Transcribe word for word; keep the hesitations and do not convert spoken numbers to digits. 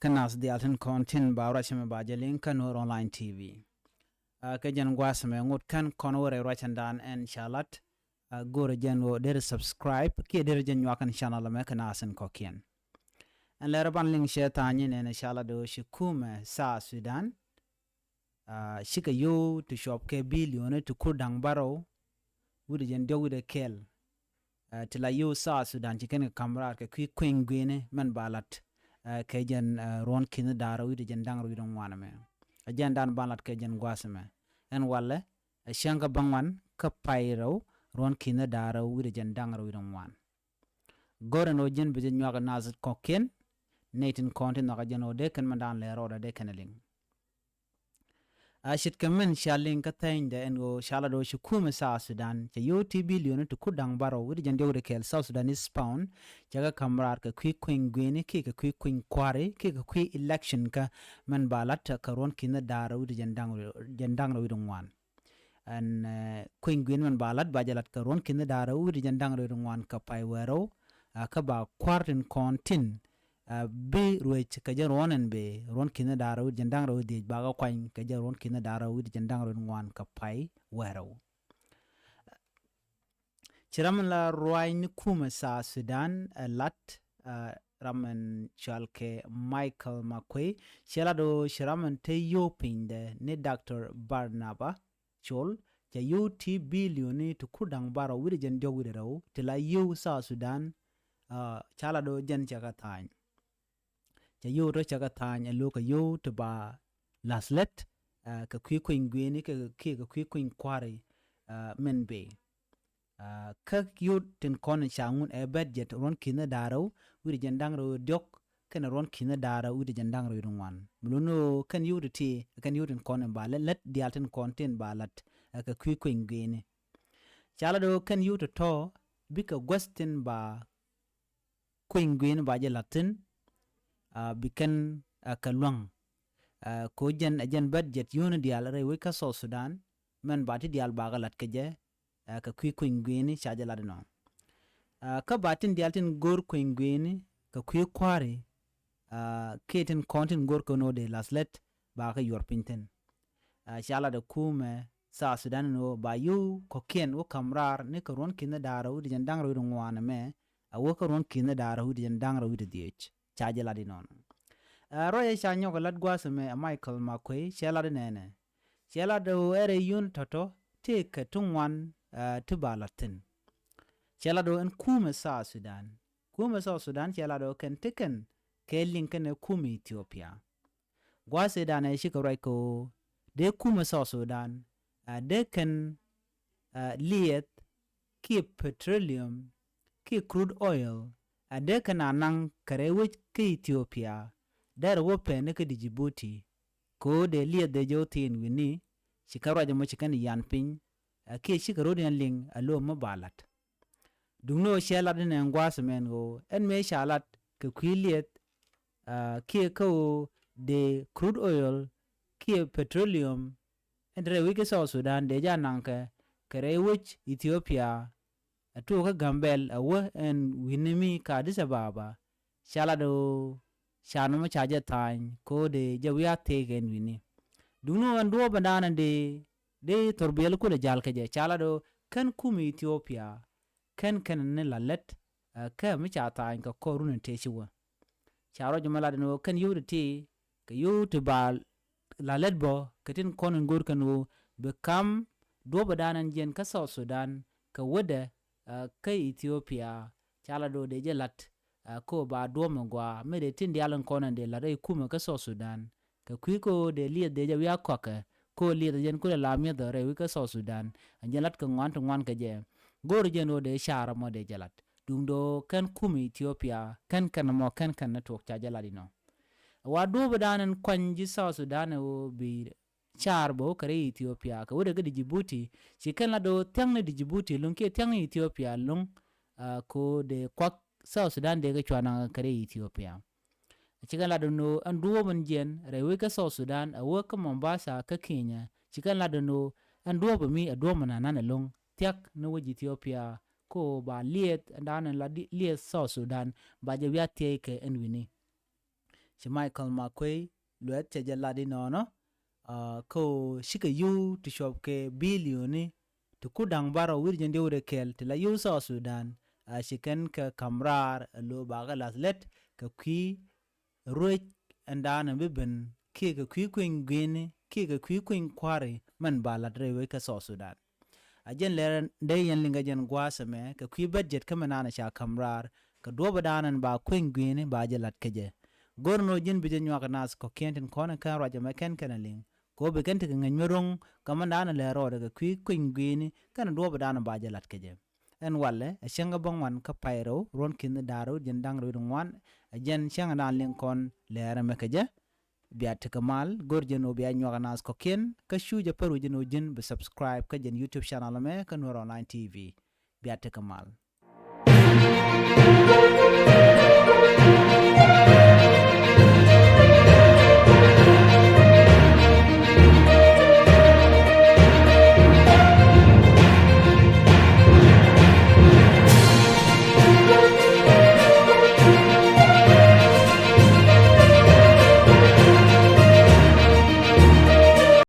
Kä nath diaal tin kɔn tin ba ruac mɛ ba jɛ liŋ kä Nuer Online T V. Aa, kɛ jɛn gua̱a̱th mɛ ŋut kɛn kɔn wä rɛy ruacändan ɛn ca lat. Aa, go̱rɛ jɛn ɣöö derɛ subscribe kiɛ derɛ jɛn nyuak ɛn channel mɛ kɛ nath in kɔ̱kiɛn. Ɛn lɛr ban liŋ cɛ tha̱a̱ny in ɛn ca lat ɣöö ci kumɛ South Sudan. Aa, cikɛ yio̱w ti cuɔp kɛ billion ti kur da̱ŋ bärɔw wi̱cdɛ jɛn diɔ̱k wi̱cdɛ kɛl. Aa, ti la yio̱w South Sudan ci kɛn kɛ ka̱m raar kɛ kui̱ kueny gui̱ni mɛn ba la̱t, aa, kɛ jɛn, aa, ruɔ̱n ki̱ni da̱ŋ rɛw wi̱cdɛ jɛn da̱ŋ rɛw wi̱cdɛ ŋuan mɛ. Aa, jɛn dan ban la̱t kɛ jɛn gua̱a̱th mɛ. Ɛn walɛ, aa, cäŋ kä bäŋuan kä pay rɛw ruɔ̱n ki̱ni da̱ŋ rɛw wi̱cdɛ jɛn da̱ŋ rɛw wi̱cdɛ ŋuan. Go̱rɛ ni ɣöö jɛn bi jɛ nyuak nath kɔ̱kiɛn, nɛy tin kɔn ti nhɔakä jɛn ɣöö dee kɛn mɛn dan lɛ rɔɔdɛ dee kɛn liŋ. Aa, ce̱tkɛ min cia liŋ kä thɛnydɛ ɛn ɣöö ca lat ɣöö ci kumɛ South Sudan cɛ yio̱w ti billion ti kur da̱ŋ bärɔw wi̱cdɛ jɛn diɔ̱k wi̱cdɛ kɛl South Sudanese pound, cɛ kɛ ka̱m raar kɛ kui̱ kueny gui̱ni kiɛ kɛ kui̱ kueny kua̱ri kiɛ kɛ kui̱ election kä mɛn ba la̱t kɛ ruɔ̱n ki̱ni da̱ŋ rɛw wi̱cdɛ jɛn da̱ŋ rɛw wi̱cdɛ ŋuan. Ɛn, aa, kueny gui̱ni mɛn ba la̱t ba jɛ la̱t kɛ ruɔ̱n ki̱ni da̱ŋ rɛw wi̱cdɛ jɛn da̱ŋ rɛw wi̱cdɛ ŋuan kɛ pay wäl rɛw, aa, kä ba kua̱r tin kɔn tin, aa, bi ruec kɛ jɛn ruɔ̱n ɛn bee ruɔ̱n ki̱ni da̱ŋ rɛw wi̱cdɛ jɛn da̱ŋ rɛw wi̱cdɛ dhieec ba kɛ kuany kɛ jɛn ruɔ̱n ki̱ni da̱ŋ rɛw wi̱cdɛ jɛn da̱ŋ rɛw wi̱cdɛ ŋuan kɛ pay wäl rɛw. Ci ram in la ruac ni kumɛ South Sudan, aa, lat, aa, ram in cɔal kɛ Michael Makuei, cɛ lat ɣöö ci ram in te yio̱w pinydɛ ni Doctor Barnaba Col, cɛ yio̱w ti billion ni ti kur da̱ŋ bärɔw wi̱cdɛ jɛn diɔ̱k wi̱cdɛ rɛw ti la yio̱w South Sudan, aa, ca lat ɣöö jɛn cɛ kɛ tha̱a̱ny. Cɛ yio̱w tɔ cɛ kɛ tha̱a̱ny ɛ lo̱kɛ yio̱w ti ba la̱th lät, aa, kɛ kui̱ kueny gui̱ni kɛ, kɛ, kɛ kui̱ kueny kua̱ri, aa, mɛn bee. Aa, kä yio̱w tin kɔn ca ŋun ɛ budget ruɔ̱n ki̱ni da̱ŋ rɛw wi̱cdɛ jɛn da̱ŋ rɛw diɔ̱k kɛnɛ ruɔ̱n ki̱ni da̱ŋ rɛw wi̱cdɛ jɛn da̱ŋ rɛw wi̱cdɛ ŋuan. Mi lun ɣöö kɛn yio̱w ti ti, kɛn yio̱w tin kɔn in ba lät, lät diaal tin kɔn tin ba la̱t, aa, kɛ kui̱ kueny gui̱ni. Ca lat ɣöö kɛn yio̱w ti tɔ, bikɛ guäth tin ba kueny gui̱ni ba jɛ la̱t thi̱n, aa, bi kɛn, aa, kɛ luäŋ. Aa, kɛ ɣöö jɛn, aa, jɛn budget yio̱wni diaal rɛy wec kä South Sudan, mɛn ba ti diaal ba kɛ la̱t kɛ jɛ, aa, kɛ kui̱ kueny gui̱ni ca jɛ lat inɔ. Aa, kä ba tin diaal tin go̱o̱r kueny gui̱ni kɛ kui̱ kua̱ri, aa, kiɛ tin kɔn tin go̱o̱r kɛ nɔ dee la̱th lät ba kɛ yuɔr piny thi̱n. Aa, ca lat ɛ kumɛ South Sudan ni ɣöö ba yio̱w kɔ̱kiɛn wä ka̱m raar ni kɛ ruɔ̱n ki̱ni da̱ŋ rɛw wi̱cdɛ jɛn da̱ŋ rɛw wi̱cdɛ ŋuan ɛmɛ, a wä kä ruɔ̱n ki̱ni da̱ŋ rɛw wi̱cdɛ jɛn da̱ŋ rɛw wi̱cdɛ dhieec. Ca jɛ lat inɔnɔ. Aa, ruacɛ ca nyɔk ɛ lat gua̱a̱th ɛmɛ ɛ Michael Makuei, cɛ lat inɛnɛ. Cɛ lat ɛ ɣöö ɛ rɛy yio̱wni tɔ̱tɔ̱ tëëkɛ ti ŋuan, aa, ti ba la̱t thi̱n. Cɛ lat ɣöö ɛn kumɛ South Sudan. Kumɛ South Sudan cɛ lat ɣöö kɛn ti kɛn kɛ liŋ kɛnɛ kumɛ Ethiopia. Gua̱a̱th ëëdan ɛ cikɛ ruac kɛ ɣöö dee kumɛ South Sudan, aa, dee kɛn, aa, liɛth kiɛ petroleum kiɛ crude oil, aa, dee kɛn a naŋ kɛ rɛy wec kä Ethiopia, derɛ wä pɛn ni kä Djibouti, kɛ ɣöö dee liɛth dee jɛ wä thi̱n wi̱ni, ci kɛn ruac ɛmɔ ci kɛn yan piny, aa, kiɛ cikɛ ro̱d yɛn liŋ a lo̱o̱m mi ba la̱t. Duŋni ɣöö cɛ lat inɛ ɛn gua̱a̱th ɛmɛn ɣöö ɛn mëë ca lat kɛ kui̱ liɛth, aa, kiɛ kä ɣöö dee crude oil kiɛ petroleum ɛn te rɛy wec kä South Sudan dee jɛ a naŋkɛ kɛ rɛy wec Ethiopia, ɛ tuɔɔk kä Gambɛl ɛ wä ɛn wi̱ni mi kä Addis Ababa. Ca lat ɣöö ca nɔmɔ ca jɛ tha̱a̱ny kɛ ɣöö dee jɛ wi̱i̱ a thiek ɛn wi̱ni. Duŋni ɣöö ɛn duɔ̱ɔ̱p ɛn da̱a̱n ɛn dee, dee thor biɛl kulɛ ja̱l kɛ jɛ. Ca lat ɣöö kɛn kumɛ Ethiopia kɛn kɛn ni la lät, aa, kä mi ca tha̱a̱ny kɛ kɔr run in tëë ci wä. Ca ruac ɛmɔ lat ɛn ɣöö kɛn yio̱w ti ti, kɛ yio̱w ti ba la lät bä, kɛ tin kɔn in go̱o̱r kɛn ɣöö bi ka̱m duɔ̱ɔ̱p ɛn da̱a̱n ɛn jiɛn kä South Sudan kɛ wädɛ, aa, kä Ethiopia, ca lat ɣöö dee jɛ la̱t, aa, kä ɣöö ba duɔ̱ɔ̱p mi gɔaa, mi dee tin diaal in kɔn in dee la̱t rɛy kumɛ kä South Sudan. Kɛ kui̱ kä ɣöö dee liɛth dee jɛ wi̱i̱ a kɔakɛ, kä ɣöö liɛth ɛ jɛn kulɛ la mi̱eth rɛy wec kä South Sudan. Ɛ jɛn la̱t kɛ ŋuan ti ŋuan kɛ jɛ. Go̱o̱r jɛn ɣöö dee ca̱r ɛmɔ dee jɛ la̱t. Duŋdɛ ɣöö kɛn kumɛ Ethiopia, kɛn kɛn ɛmɔ, kɛn kɛn ni tuɔɔk ca jɛ la̱t inɔ. Wa duɔ̱ɔ̱p ɛn da̱a̱n ɛn kuany ji̱ South Sudan ɛ ɣöö bi ca̱r bä wä kɛ rɛy Ethiopia kɛ wädɛ kä Djibouti. Ci kɛn lat ɣöö thia̱ŋni Djibouti ɛlɔ̱ŋ kiɛ thia̱ŋni Ethiopia ɛlɔ̱ŋ, aa, kɛ ɣöö dee kuak South Sudan dee kɛ cua naŋ kɛ rɛy Ethiopia. Ci kɛn lat ɛn ɣöö ɛn duɔ̱ɔ̱p ɛn jiɛn rɛy wec kä South Sudan ɛ wä kä Mombasa kä Kenya. Ci kɛn lat ɛn ɣöö ɛn duɔ̱ɔ̱p ɛmi ɛ duɔ̱ɔ̱p ɛn nanan ɛlɔ̱ŋ thia̱k ni wec Ethiopia, kä ɣöö ba liɛth ɛn da̱a̱n ɛn la di-, liɛth South Sudan ba jɛ wi̱i̱ a thiec kɛ ɛn wi̱ni. ci Michael Makuei Lueth cɛ jɛ lat inɔnɔ. Kä cikɛ yio̱w ti cuɔp kɛ billioni ti ku da̱ŋ barɔ wi̱r jɛn diɔ̱k rɛ kɛl ti la yio̱w South Sudan. Ci kɛn kɛ ka̱m raar ɛ lo̱ bakɛ lath lät kɛ kui̱ ruec ɛn da̱a̱n ɛ bi ben kiɛ kɛ kui̱ kui̱ny gui̱ni kiɛ kɛ kui̱ kui̱ny kua̱ri mɛn ba la̱t rɛy wec kä South Sudan. A jɛn lɛr dee yɛn liŋ kɛ jɛn gua̱a̱th ɛmɛ kɛ kui̱ budget kä mɛn da̱a̱n ɛ ca ka̱m raar kɛ duɔ̱ɔ̱p ɛ da̱a̱n ɛn ba kui̱ny gui̱ni ba jɛ la̱t kɛ jɛ. Go̱r ni ɣöö ji̱n bi jɛ nyuak ɛ naath kɔ̱kiɛn tin kɔ̱n ɛ kɛn ruac ɛmɛ kɛn kɛn ɛ liŋ kɛ ɣöö bi kɛn tekɛ ŋäc mi ro̱ŋ kɛ mɛn da̱a̱n ɛ lɛr rɔɔdɛ kɛ kui̱ kui̱ny gui̱ni kɛn ɛ duɔ̱ɔ̱p ɛ da̱a̱n ɛ ba jɛ la̱t kɛ jɛ. Ɛn walɛ ɛ cäŋ kä bäŋuan kä pay rɛw ruɔ̱n ki̱n da̱r rɛw jiɛn da̱ŋ rɛw wi̱cdɛ ŋuan. Ɛ jɛn cäŋ da̱a̱n liŋ kɔn lɛr ɛmɛ kɛ jɛ. Bia tekɛ mal go̱r jɛn ɣöö bia nyuak ɛ naath kɔ̱kiɛn kä cu jɛ pär wi̱c jɛn ɣöö ji̱n bi subscribe kä jɛn YouTube channel ɛmɛ kä Nuer Online T V. Bia tekɛ mal.